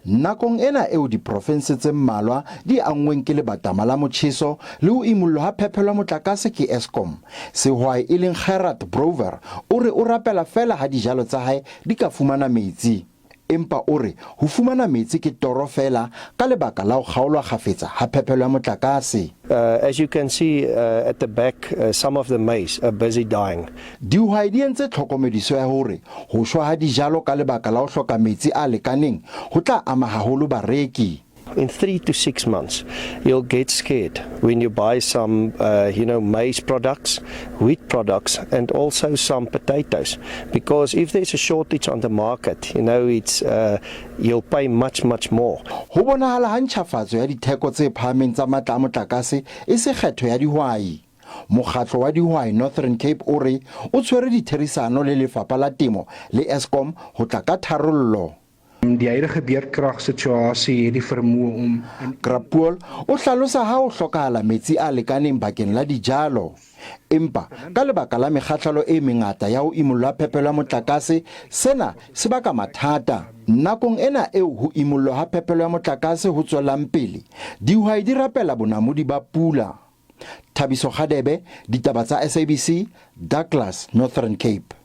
Nakong ena eo diprofense tse mmalwa di anngweng ke lebatama la motjheso le ho imullwa ha phepelo ya motlakase ke Eskom, sehwai e leng Gerard Brouwer o re o rapela feela ha dijalo tsa hae di ka fumana metsi. Empa o re ho fumana metsi ke toro feela ka lebaka la ho kgaolwa kgafetsa ha phepelo ya motlakase. As you can see at the back, some of the maize are busy dying. Dihwai di entse tlhokomediso ya hore ho shwa ha dijalo ka lebaka la ho hloka metsi a lekaneng ho tla ama haholo bareki. In 3 to 6 months, you'll get scared when you buy some maize products, wheat products, and also some potatoes. Because if there's a shortage on the market, you'll pay much, much more. Ho bonahala ha ntjhafatso ya ditheko tse phahameng tsa matla a motlakase e se kgetho ya dihwai. Mokgatlo wa dihwai Northern Cape o re o tshwere ditherisano le Lefapha la Temo le Eskom ho tla ka tharollo. Die huidige beurtkragsituasie het die vermoë om Krapool o hlalosa ha ho hlokahala metsi a lekaneng bakeng la dijalo. Empa ka lebaka la mekgahlelo e mengata ya ho imullwa phepelo ya motlakase, sena se baka mathata. Nakong ena eo ho imullwa ha phepelo ya motlakase ho tswelang pele, dihwai di rapela bonamodi ba pula. Thabiso Kgadebe, ditaba tsa SABC, Douglas, Northern Cape.